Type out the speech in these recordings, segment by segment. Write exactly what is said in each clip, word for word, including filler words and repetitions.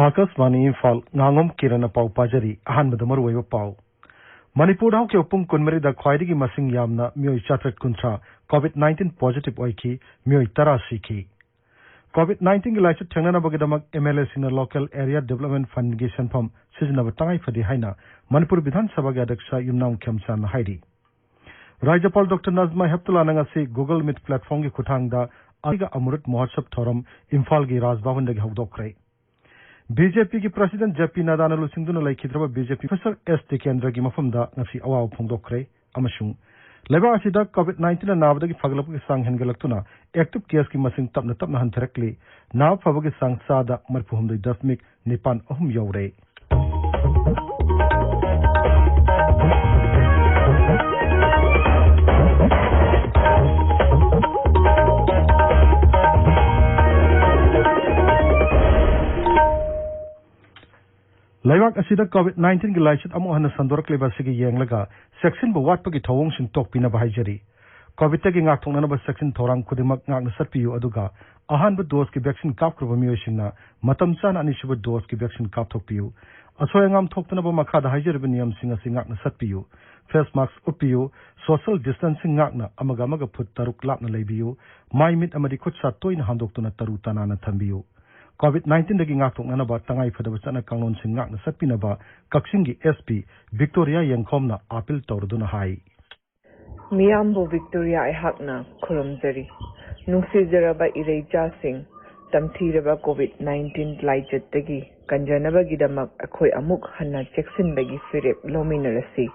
ꯑꯥꯀꯥꯁꯕꯥꯅꯤ ꯏꯝꯐꯥꯜ, ꯉꯥꯉꯣꯝ ꯀꯤꯔꯟꯅ ꯄꯥꯎ ꯄꯥꯖꯔꯤ꯫ ꯑꯍꯥꯟꯕꯗ ꯃꯔꯨꯑꯣꯏꯕ ꯄꯥꯎ꯫ ꯃꯅꯤꯄꯨꯔꯗ ꯍꯧꯈꯤꯕ ꯄꯨꯡ ꯀꯨꯟꯃꯔꯤꯗ ꯈ꯭ꯋꯥꯏꯗꯒꯤ ꯃꯁꯤꯡ ꯌꯥꯝꯅ ꯃꯤꯑꯣꯏ ꯆꯥꯇ꯭ꯔꯦꯠ ꯀꯨꯟꯊ꯭ꯔꯥ COVID nineteen positive ꯑꯣꯏꯈꯤ, ꯃꯤꯑꯣꯏ ꯇꯔꯥ ꯁꯤꯈꯤ꯫ COVID nineteenꯒꯤ ꯂꯥꯏꯆꯠ ꯊꯦꯡꯅꯅꯕꯒꯤꯗꯃꯛ MLAꯁꯤꯡꯅ Local Area Development Fundꯒꯤ ꯁꯦꯟꯐꯝ ꯁꯤꯖꯤꯟꯅꯕ ꯇꯉꯥꯏ ꯐꯗꯦ ꯍꯥꯏꯅ ꯃꯅꯤꯄꯨꯔ ꯕꯤꯙꯥꯟ ꯁꯚꯥꯒꯤ ꯑꯗ꯭ꯌꯛꯁ ꯌꯨꯝꯅꯥꯝ ꯈꯦꯝꯆꯥꯟꯅ ꯍꯥꯏꯔꯤ꯫ ꯔꯥꯖ꯭ꯌꯄꯥꯜ ꯗꯣꯛꯇꯔ ꯅꯖꯃꯥ ꯍꯦꯞꯇꯨꯂꯥꯅ ꯉꯁꯤ Google Meet platformꯒꯤ ꯈꯨꯠꯊꯥꯡꯗ ꯑꯥꯖꯥꯗꯤ ꯀꯥ ꯑꯃ꯭ꯔꯨꯠ ꯃꯍꯣꯠꯁꯕ ꯊꯧꯔꯝ ꯏꯝꯐꯥꯜꯒꯤ ꯔꯥꯖ ꯚꯕꯟꯗꯒꯤ ꯍꯧꯗꯣꯛꯈ꯭ꯔꯦ꯫ BJPꯒꯤ President JP ꯅꯗ꯭ꯗꯥꯅ ꯂꯨꯆꯤꯡꯗꯨꯅ ꯂꯩꯈꯤꯗ꯭ꯔꯕ BJP Professor S ꯇꯤꯀꯦꯟꯗ꯭ꯔꯒꯤ ꯃꯐꯝꯗ ꯉꯁꯤ ꯑꯋꯥꯕ ꯐꯣꯡꯗꯣꯛꯈ꯭ꯔꯦ꯫ ꯑꯃꯁꯨꯡ ꯂꯩꯕꯥꯛ ꯑꯁꯤꯗ COVID nineteenꯅ ꯅꯥꯕꯗꯒꯤ ꯐꯒꯠꯂꯛꯄꯒꯤ ꯆꯥꯡ ꯍꯦꯟꯒꯠꯂꯛꯇꯨꯅ active caseꯀꯤ ꯃꯁꯤꯡ ꯇꯞꯅ ꯇꯞꯅ ꯍꯟꯊꯔꯛꯂꯤ꯫ ꯅꯥꯕ ꯐꯕꯒꯤ ꯆꯥꯡ ꯆꯥꯗ ꯃꯔꯤꯐꯨ ꯍꯨꯝꯗꯣꯏ ꯗꯁꯃꯤꯛ ꯅꯤꯄꯥꯟ ꯑꯍꯨꯝ ꯌꯧꯔꯦ꯫ ꯂꯩꯕꯥꯛ ꯑꯁꯤꯗ COVID nineteenꯒꯤ ꯂꯥꯏꯆꯠ ꯑꯃꯨꯛ ꯍꯟꯅ ꯁꯟꯗꯣꯔꯛꯂꯤꯕ ꯑꯁꯤꯒꯤ ꯌꯦꯡꯂꯒ ꯆꯦꯛꯁꯤꯟꯕ ꯋꯥꯠꯄꯒꯤ ꯊꯧꯑꯣꯡꯁꯤꯡ ꯇꯣꯛꯄꯤꯅꯕ ꯍꯥꯏꯖꯔꯤ꯫ COVIDꯇꯒꯤ ꯉꯥꯛꯊꯣꯛꯅꯅꯕ ꯆꯦꯛꯁꯤꯟ ꯊꯧꯔꯥꯡ ꯈꯨꯗꯤꯡꯃꯛ ꯉꯥꯛꯅ ꯆꯠꯄꯤꯌꯨ, ꯑꯗꯨꯒ ꯑꯍꯥꯟꯕ doseꯀꯤ vaccine ꯀꯥꯞꯈ꯭ꯔꯕ ꯃꯤꯑꯣꯏꯁꯤꯡꯅ ꯃꯇꯝ ꯆꯥꯅ ꯑꯅꯤꯁꯨꯕ doseꯀꯤ vaccine ꯀꯥꯞꯊꯣꯛꯄꯤꯌꯨ꯫ ꯑꯁꯣꯏ ꯑꯉꯥꯝ ꯊꯣꯛꯇꯅꯕ ꯃꯈꯥꯗ ꯍꯥꯏꯖꯔꯤꯕ ꯅꯤꯌꯝꯁꯤꯡ ꯑꯁꯤ ꯉꯥꯛꯅ ꯆꯠꯄꯤꯌꯨ꯫ Face mask ꯎꯞꯄꯤꯌꯨ꯫ Social distancing ꯉꯥꯛꯅ ꯑꯃꯒ ꯑꯃꯒ ꯐꯨꯠ ꯇꯔꯨꯛ ꯂꯥꯞꯅ ꯂꯩꯕꯤꯌꯨ꯫ ꯃꯥꯏ, ꯃꯤꯠ ꯑꯃꯗꯤ ꯈꯨꯠ ꯁꯥ ꯇꯣꯏꯅ ꯍꯥꯝꯗꯣꯛꯇꯨꯅ ꯇꯔꯨ ꯇꯅꯥꯟꯅ ꯊꯝꯕꯤꯌꯨ꯫ COVID nineteenꯗꯒꯤ ꯉꯥꯛꯊꯣꯛꯅꯅꯕ ꯇꯉꯥꯏ ꯐꯗꯕ ꯆꯠꯅ ꯀꯥꯡꯂꯣꯟꯁꯤꯡ ꯉꯥꯛꯅ ꯆꯠꯄꯤꯅꯕ ꯀꯛꯆꯤꯡꯒꯤ SP ꯕꯤꯛꯇꯣꯔꯤꯌꯥ ꯌꯦꯡꯈꯣꯝꯅ ꯑꯥꯄꯤꯜ ꯇꯧꯔꯗꯨꯅ ꯍꯥꯏ꯫ ꯃꯤꯌꯥꯝꯕꯨ ꯕꯤꯛꯇꯣꯔꯤꯌꯥ ꯑꯩꯍꯥꯛꯅ ꯈꯨꯔꯨꯝꯖꯔꯤ꯫ ꯅꯨꯡꯁꯤꯖꯔꯕ ꯏꯔꯩꯆꯥꯁꯤꯡ, ꯇꯝꯊꯤꯔꯕ COVID nineteen ꯂꯥꯏꯆꯠꯇꯒꯤ ꯀꯟꯖꯅꯕꯒꯤꯗꯃꯛ ꯑꯩꯈꯣꯏ ꯑꯃꯨꯛ ꯍꯟꯅ ꯆꯦꯛꯁꯤꯟꯕꯒꯤ ꯐꯤꯔꯦꯞ ꯂꯧꯃꯤꯟꯅꯔꯁꯤ꯫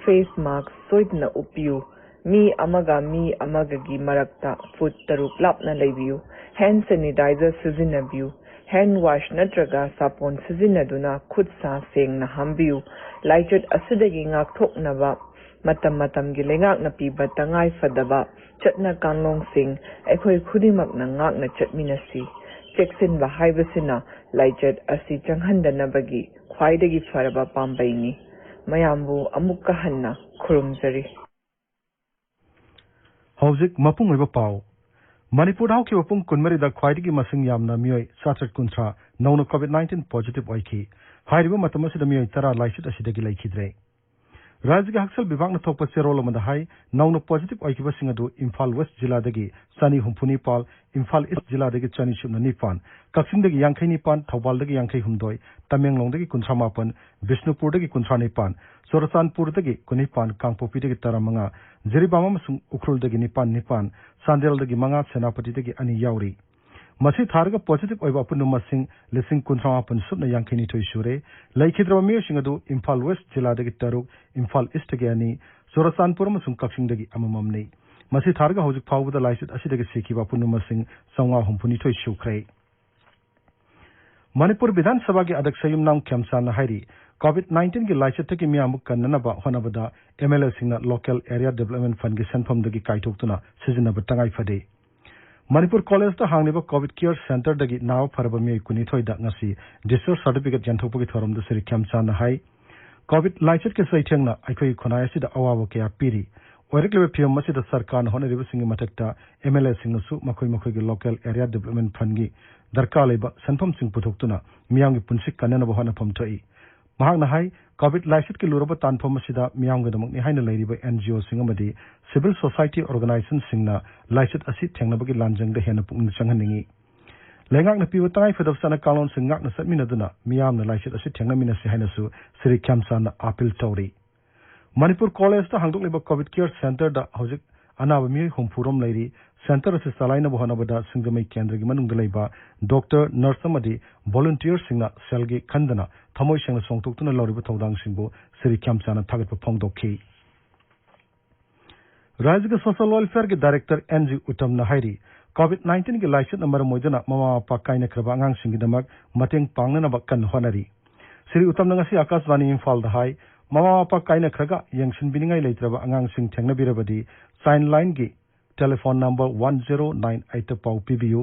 Face mask ꯁꯣꯏꯗꯅ ꯎꯞꯄꯤꯌꯨ꯫ ꯃꯤ ꯑꯃꯒ ꯃꯤ ꯑꯃꯒꯒꯤ ꯃꯔꯛꯇ ꯐꯨꯠ ꯇꯔꯨꯛ ꯂꯥꯞꯅ ꯂꯩꯕꯤꯌꯨ꯫ Hand sanitizer ꯁꯤꯖꯤꯟꯅꯕꯤꯌꯨ꯫ Hand wash ꯅꯠꯇ꯭ꯔꯒ ꯁꯥꯄꯣꯟ ꯁꯤꯖꯤꯟꯅꯗꯨꯅ ꯈꯨꯠ ꯁꯥ ꯁꯦꯡꯅ ꯍꯥꯝꯕꯤꯌꯨ꯫ ꯂꯥꯏꯆꯠ ꯑꯁꯤꯗꯒꯤ ꯉꯥꯛꯊꯣꯛꯅꯕ ꯃꯇꯝ ꯃꯇꯝꯒꯤ ꯂꯩꯉꯥꯛꯅ ꯄꯤꯕ ꯇꯉꯥꯏ ꯐꯗꯕ ꯆꯠꯅ ꯀꯥꯡꯂꯣꯟꯁꯤꯡ ꯑꯩꯈꯣꯏ ꯈꯨꯗꯤꯡꯃꯛꯅ ꯉꯥꯛꯅ ꯆꯠꯃꯤꯟꯅꯁꯤ꯫ ꯆꯦꯛꯁꯤꯟꯕ ꯍꯥꯏꯕꯁꯤꯅ ꯂꯥꯏꯆꯠ ꯑꯁꯤ ꯆꯪꯍꯟꯗꯅꯕꯒꯤ ꯈ꯭ꯋꯥꯏꯗꯒꯤ ꯐꯔꯕ ꯄꯥꯝꯕꯩꯅꯤ꯫ ꯃꯌꯥꯝꯕꯨ ꯑꯃꯨꯛꯀ ꯍꯟꯅ ꯈꯨꯔꯨꯝꯖꯔꯤ꯫ ꯍꯧꯖꯤꯛ ꯃꯄꯨꯡ ꯑꯣꯏꯕ ꯄꯥꯎ꯫ ꯃꯅꯤꯄꯨꯔꯗ ꯍꯧꯈꯤꯕ ꯄꯨꯡ ꯀꯨꯟꯃꯔꯤꯗ ꯈ꯭ꯋꯥꯏꯗꯒꯤ ꯃꯁꯤꯡ ꯌꯥꯝꯅ ꯃꯤꯑꯣꯏ ꯆꯥꯇ꯭ꯔꯦꯠ ꯀꯨꯟꯊ꯭ꯔꯥ ꯅꯧꯅ COVID nineteen positive ꯑꯣꯏꯈꯤ꯫ ꯍꯥꯏꯔꯤꯕ ꯃꯇꯝ ꯑꯁꯤꯗ ꯃꯤꯑꯣꯏ ꯇꯔꯥ ꯂꯥꯏꯆꯠ ꯑꯁꯤꯗꯒꯤ ꯂꯩꯈꯤꯗ꯭ꯔꯦ꯫ ꯔꯥꯖ꯭ꯌꯒꯤ ꯍꯛꯁꯦꯜ ꯕꯤꯚꯥꯒꯅ ꯊꯣꯛꯄ ꯆꯦꯔꯣꯜ ꯑꯃꯗ ꯍꯥꯏ, ꯅꯧꯅ positive ꯑꯣꯏꯈꯤꯕꯁꯤꯡ ꯑꯗꯨ ꯏꯝꯐꯥꯜ West ꯖꯤꯂꯥꯗꯒꯤ ꯆꯅꯤ ꯍꯨꯝꯐꯨ ꯅꯤꯄꯥꯟ, ꯏꯝꯐꯥꯜ East ꯖꯤꯂꯥꯗꯒꯤ ꯆꯅꯤ ꯁꯨꯞꯅ ꯅꯤꯄꯥꯟ, ꯀꯛꯆꯤꯡꯗꯒꯤ ꯌꯥꯡꯈꯩ ꯅꯤꯄꯥꯟ, ꯊꯧꯕꯥꯜꯗꯒꯤ ꯌꯥꯡꯈꯩ ꯍꯨꯝꯗꯣꯏ, ꯇꯃꯦꯡꯂꯣꯡꯗꯒꯤ ꯀꯨꯟꯊ꯭ꯔꯥ ꯃꯥꯄꯟ, ꯕꯤꯁꯅꯨꯄꯨꯔꯗꯒꯤ ꯀꯨꯟꯊ꯭ꯔꯥ ꯅꯤꯄꯥꯟ, ꯆꯨꯔꯆꯥꯟꯄꯨꯔꯗꯒꯤ ꯀꯨꯟꯅꯤꯄꯥꯟ, ꯀꯥꯡꯄꯣꯛꯄꯤꯗꯒꯤ ꯇꯔꯥꯃꯉꯥ, ꯖꯤꯔꯤꯕꯥꯝ ꯑꯃꯁꯨꯡ ꯎꯈ꯭ꯔꯨꯜꯗꯒꯤ ꯅꯤꯄꯥꯟ ꯅꯤꯄꯥꯟ, ꯆꯥꯟꯗꯦꯜꯗꯒꯤ ꯃꯉꯥ, ꯁꯦꯅꯥꯄꯇꯤꯗꯒꯤ ꯑꯅꯤ ꯌꯥꯎꯔꯤ꯫ ꯃꯁꯤ ꯊꯥꯔꯒ positive ꯑꯣꯏꯕ ꯑꯄꯨꯟꯕ ꯃꯁꯤꯡ ꯂꯤꯁꯤꯡ ꯀꯨꯟꯊ꯭ꯔꯥ ꯃꯥꯄꯟ ꯁꯨꯞꯅ ꯌꯥꯡꯈꯩ ꯅꯤꯊꯣꯏ ꯁꯨꯔꯦ꯫ ꯂꯩꯈꯤꯗ꯭ꯔꯕ ꯃꯤꯑꯣꯏꯁꯤꯡ ꯑꯗꯨ ꯏꯝꯐꯥꯜ West ꯖꯤꯂꯥꯗꯒꯤ ꯇꯔꯨꯛ, ꯏꯝꯐꯥꯜ Eastꯇꯒꯤ ꯑꯅꯤ, ꯆꯨꯔꯆꯥꯟꯄꯨꯔ ꯑꯃꯁꯨꯡ ꯀꯛꯆꯤꯡꯗꯒꯤ ꯑꯃꯃꯝꯅꯤ꯫ ꯃꯁꯤ ꯊꯥꯔꯒ ꯍꯧꯖꯤꯛ ꯐꯥꯎꯕꯗ ꯂꯥꯏꯆꯠ ꯑꯁꯤꯗꯒꯤ ꯁꯤꯈꯤꯕ ꯑꯄꯨꯟꯕ ꯃꯁꯤꯡ ꯆꯥꯝꯃꯉꯥ ꯍꯨꯝꯐꯨ ꯅꯤꯊꯣꯏ ꯁꯨꯈ꯭ꯔꯦ꯫ ꯃꯅꯤꯄꯨꯔ ꯕꯤꯙꯥꯟ ꯁꯚꯥꯒꯤ ꯑꯗ꯭ꯌꯛꯁ ꯌꯨꯝꯅꯥꯝ ꯈꯦꯝꯆꯥꯟꯅ ꯍꯥꯏꯔꯤ, COVID nineteenꯒꯤ ꯂꯥꯏꯆꯠꯇꯒꯤ ꯃꯤꯌꯥꯝꯕꯨ ꯀꯟꯅꯅꯕ ꯍꯣꯠꯅꯕꯗ MLAꯁꯤꯡꯅ Local Area Development Fundꯒꯤ ꯁꯦꯟꯐꯝꯗꯒꯤ ꯀꯥꯏꯊꯣꯛꯇꯨꯅ ꯁꯤꯖꯤꯟꯅꯕ ꯇꯉꯥꯏ ꯐꯗꯦ꯫ ꯃꯅꯤꯄꯨꯔ ꯀꯣꯂꯦꯖꯇ ꯍꯥꯡꯂꯤꯕ COVID Care Centreꯗꯒꯤ ꯅꯥꯕ ꯐꯔꯕ ꯃꯤꯑꯣꯏ ꯀꯨꯟꯅꯤꯊꯣꯏꯗ ꯉꯁꯤ discharge certificate ꯌꯦꯟꯊꯣꯛꯄꯒꯤ ꯊꯧꯔꯝꯗ ꯁ꯭ꯔꯤ ꯈꯦꯝꯆꯥꯟꯅ ꯍꯥꯏ, COVID ꯂꯥꯏꯆꯠꯀꯤ ꯆꯩꯊꯦꯡꯅ ꯑꯩꯈꯣꯏꯒꯤ ꯈꯨꯟꯅꯥꯏ ꯑꯁꯤꯗ ꯑꯋꯥꯕ ꯀꯌꯥ ꯄꯤꯔꯤ꯫ ꯑꯣꯏꯔꯛꯂꯤꯕ ꯐꯤꯕꯝ ꯑꯁꯤꯗ ꯁꯔꯀꯥꯔꯅ ꯍꯣꯠꯅꯔꯤꯕꯁꯤꯡꯒꯤ ꯃꯊꯛꯇ MLAꯁꯤꯡꯅꯁꯨ ꯃꯈꯣꯏ ꯃꯈꯣꯏꯒꯤ Local Area Development Fundꯒꯤ ꯗꯔꯀꯥꯔ ꯂꯩꯕ ꯁꯦꯟꯐꯝꯁꯤꯡ ꯄꯨꯊꯣꯛꯇꯨꯅ ꯃꯤꯌꯥꯝꯒꯤ ꯄꯨꯟꯁꯤ ꯀꯟꯅꯅꯕ ꯍꯣꯠꯅꯐꯝ ꯊꯣꯛꯏ꯫ ꯃꯍꯥꯛꯅ ꯍꯥꯏ, COVID ꯂꯥꯏꯆꯠꯀꯤ ꯂꯨꯔꯕ ꯇꯥꯟꯐꯝ ꯑꯁꯤꯗ ꯃꯤꯌꯥꯝꯒꯤꯗꯃꯛꯅꯤ ꯍꯥꯏꯅ ꯂꯩꯔꯤꯕ NGOꯁꯤꯡ ꯑꯃꯗꯤ civil society organizationꯁꯤꯡꯅ ꯂꯥꯏꯆꯠ ꯑꯁꯤ ꯊꯦꯡꯅꯕꯒꯤ ꯂꯥꯟꯖꯪꯗ ꯍꯦꯟꯅ ꯄꯨꯛꯅꯤꯡ ꯆꯪꯍꯟꯅꯤꯡꯏ꯫ ꯂꯩꯉꯥꯛꯅ ꯄꯤꯕ ꯇꯉꯥꯏꯐꯗꯕ ꯆꯠꯅ ꯀꯥꯡꯂꯣꯟꯁꯤꯡ ꯉꯥꯛꯅ ꯆꯠꯃꯤꯟꯅꯗꯨꯅ ꯃꯤꯌꯥꯝꯅ ꯂꯥꯏꯆꯠ ꯑꯁꯤ ꯊꯦꯡꯅꯃꯤꯟꯅꯁꯤ ꯍꯥꯏꯅꯁꯨ ꯁ꯭ꯔꯤ ꯈꯦꯝꯆꯥꯟꯅ appeal ꯇꯧꯔꯤ꯫ ꯃꯅꯤꯄꯨꯔ ꯀꯣꯂꯦꯖꯇ ꯍꯥꯡꯗꯣꯛꯂꯤꯕ COVID Care Centreꯗ ꯍꯧꯖꯤꯛ ꯑꯅꯥꯕ ꯃꯤꯑꯣꯏ ꯍꯨꯝꯐꯨ ꯔꯣꯝ ꯂꯩꯔꯤ꯫ Centre ꯑꯁꯤ ꯆꯂꯥꯏꯅꯕ ꯍꯣꯠꯅꯕꯗ ꯁꯤꯡꯖꯃꯩ ꯀꯦꯟꯗ꯭ꯔꯒꯤ ꯃꯅꯨꯡꯗ ꯂꯩꯕ doctor, nurse ꯑꯃꯗꯤ volunteerꯁꯤꯡꯅ ꯁꯦꯜꯒꯤ ꯈꯟꯗꯅ ꯊꯃꯣꯏ ꯁꯦꯡꯅ ꯆꯣꯡꯊꯣꯛꯇꯨꯅ ꯂꯧꯔꯤꯕ ꯊꯧꯗꯥꯡꯁꯤꯡꯕꯨ ꯁ꯭ꯔꯤ ꯈꯦꯝꯆꯥꯟꯅ ꯊꯥꯒꯠꯄ ꯐꯣꯡꯗꯣꯛꯈꯤ꯫ ꯔꯥꯖ꯭ꯌꯒꯤ Social Welfareꯒꯤ Director N G ꯎꯇꯝꯅ ꯍꯥꯏꯔꯤ, COVID nineteenꯒꯤ ꯂꯥꯏꯆꯠꯅ ꯃꯔꯝ ꯑꯣꯏꯗꯨꯅ ꯃꯃꯥ ꯃꯄꯥ ꯀꯥꯏꯅꯈ꯭ꯔꯕ ꯑꯉꯥꯡꯁꯤꯡꯒꯤꯗꯃꯛ ꯃꯇꯦꯡ ꯄꯥꯡꯅꯅꯕ ꯀꯟꯅ ꯍꯣꯠꯅꯔꯤ꯫ ꯁ꯭ꯔꯤ ꯎꯇꯝꯅ ꯉꯁꯤ ꯑꯀꯥꯁꯕꯥꯅꯤ ꯏꯝꯐꯥꯜꯗ ꯍꯥꯏ, ꯃꯃꯥ ꯃꯄꯥ ꯀꯥꯏꯅꯈ꯭ꯔꯒ ꯌꯦꯡꯁꯤꯟꯕꯤꯅꯤꯡꯉꯥꯏ ꯂꯩꯇ꯭ꯔꯕ ꯑꯉꯥꯡꯁꯤꯡ ꯊꯦꯡꯅꯕꯤꯔꯕꯗꯤ Childlineꯒꯤ telephone number one zero nine eightꯇ ꯄꯥꯎ ꯄꯤꯕꯤꯌꯨ꯫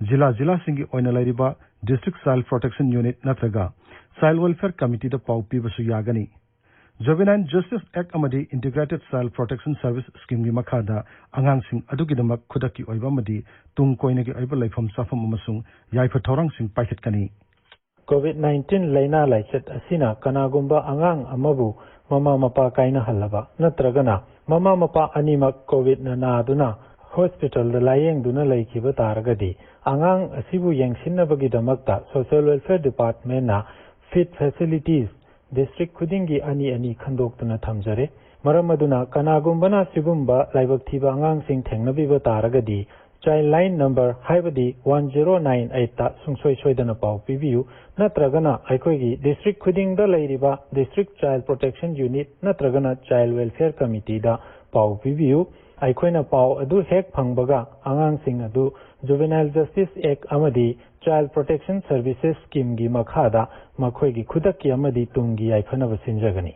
ꯖꯤꯂꯥ ꯖꯤꯂꯥꯁꯤꯡꯒꯤ ꯑꯣꯏꯅ ꯂꯩꯔꯤꯕ District Child Protection Unit ꯅꯠꯇ꯭ꯔꯒ Child Welfare Committeeꯗ ꯄꯥꯎ ꯄꯤꯕꯁꯨ ꯌꯥꯒꯅꯤ꯫ Juvenile Justice Act ꯑꯃꯗꯤ Integrated Child Protection Service Scheme ꯒꯤ ꯃꯈꯥꯗ ꯑꯉꯥꯡꯁꯤꯡ ꯑꯗꯨꯒꯤꯗꯃꯛ ꯈꯨꯗꯛꯀꯤ ꯑꯣꯏꯕ ꯑꯃꯗꯤ ꯇꯨꯡ ꯀꯣꯏꯅꯒꯤ ꯑꯣꯏꯕ ꯂꯩꯐꯝ ꯆꯥꯐꯝ ꯑꯃꯁꯨꯡ ꯌꯥꯏꯐ ꯊꯧꯔꯥꯡꯁꯤꯡ ꯄꯥꯏꯈꯠꯀꯅꯤ꯫ COVID nineteen ꯂꯥꯏꯅꯥ ꯂꯥꯏꯆꯠ ꯑꯁꯤꯅ ꯀꯅꯥꯒꯨꯝꯕ ꯑꯉꯥꯡ ꯑꯃꯕꯨ ꯃꯃꯥ ꯃꯄꯥ ꯀꯥꯏꯅꯍꯜꯂꯕ ꯅꯠꯇ꯭ꯔꯒꯅ ꯃꯃꯥ ꯃꯄꯥ ꯑꯅꯤꯃꯛ COVIDꯅ ꯅꯥꯗꯨꯅ hospitalꯗ ꯂꯥꯌꯦꯡꯗꯨꯅ ꯂꯩꯈꯤꯕ ꯇꯥꯔꯒꯗꯤ, ꯑꯉꯥꯡ ꯑꯁꯤꯕꯨ ꯌꯦꯡꯁꯤꯟꯅꯕꯒꯤꯗꯃꯛꯇ Social Welfare Departmentꯅ fit facilities district ꯈꯨꯗꯤꯡꯒꯤ ꯑꯅꯤ ꯑꯅꯤ ꯈꯟꯗꯣꯛꯇꯨꯅ ꯊꯝꯖꯔꯦ꯫ ꯃꯔꯝ ꯑꯗꯨꯅ, ꯀꯅꯥꯒꯨꯝꯕꯅ ꯁꯤꯒꯨꯝꯕ ꯂꯥꯏꯕꯛ ꯊꯤꯕ ꯑꯉꯥꯡꯁꯤꯡ ꯊꯦꯡꯅꯕꯤꯕ ꯇꯥꯔꯒꯗꯤ, Childline number ꯍꯥꯏꯕꯗꯤ one zero nine eight ꯇ ꯁꯨꯡꯁꯣꯏ ꯁꯣꯏꯗꯅ ꯄꯥꯎ ꯄꯤꯕꯤꯌꯨ, ꯅꯠꯇ꯭ꯔꯒꯅ ꯑꯩꯈꯣꯏꯒꯤ district ꯈꯨꯗꯤꯡꯗ ꯂꯩꯔꯤꯕ District Child Protection Unit ꯅꯠꯇ꯭ꯔꯒꯅ Child Welfare Committeeꯗ ꯄꯥꯎ ꯄꯤꯕꯤꯌꯨ꯫ ꯑꯩꯈꯣꯏꯅ ꯄꯥꯎ ꯑꯗꯨ ꯍꯦꯛ ꯐꯪꯕꯒ ꯑꯉꯥꯡꯁꯤꯡ ꯑꯗꯨ Juvenile Justice Act ꯑꯃꯗꯤ Child Protection Services Schemeꯒꯤ ꯃꯈꯥꯗ ꯃꯈꯣꯏꯒꯤ ꯈꯨꯗꯛꯀꯤ ꯑꯃꯗꯤ ꯇꯨꯡꯒꯤ ꯌꯥꯏꯐꯅꯕ ꯁꯤꯟꯖꯒꯅꯤ꯫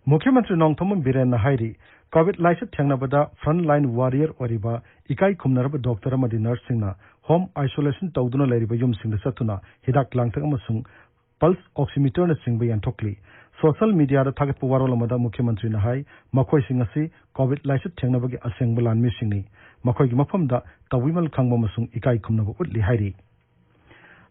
ꯃꯨꯈ꯭ꯌ ꯃꯟꯇ꯭ꯔꯤ ꯅꯣꯡꯊꯣꯝꯕꯝ ꯕꯤꯔꯦꯟꯅ ꯍꯥꯏꯔꯤ, COVID ꯂꯥꯏꯆꯠ ꯊꯦꯡꯅꯕꯗ front line warrior ꯑꯣꯏꯔꯤꯕ ꯏꯀꯥꯏ ꯈꯨꯝꯅꯔꯕ doctor ꯑꯃꯗꯤ nurseꯁꯤꯡꯅ home isolation ꯇꯧꯗꯨꯅ ꯂꯩꯔꯤꯕ ꯌꯨꯝꯁꯤꯡꯗ ꯆꯠꯇꯨꯅ ꯍꯤꯗꯥꯛ ꯂꯥꯡꯊꯛ ꯑꯃꯁꯨꯡ pulse oximeterꯅꯆꯤꯡꯕ ꯌꯦꯟꯊꯣꯛꯂꯤ꯫ Social mediaꯗ ꯊꯥꯒꯠꯄ ꯋꯥꯔꯣꯜ ꯑꯃꯗ ꯃꯨꯈ꯭ꯌ ꯃꯟꯇ꯭ꯔꯤꯅ ꯍꯥꯏ, ꯃꯈꯣꯏꯁꯤꯡ ꯑꯁꯤ COVID ꯂꯥꯏꯆꯠ ꯊꯦꯡꯅꯕꯒꯤ ꯑꯁꯦꯡꯕ ꯂꯥꯟꯃꯤꯁꯤꯡꯅꯤ꯫ ꯃꯈꯣꯏꯒꯤ ꯃꯐꯝꯗ ꯇꯧꯕꯤꯃꯜ ꯈꯪꯕ ꯑꯃꯁꯨꯡ ꯏꯀꯥꯏ ꯈꯨꯝꯅꯕ ꯎꯠꯂꯤ ꯍꯥꯏꯔꯤ꯫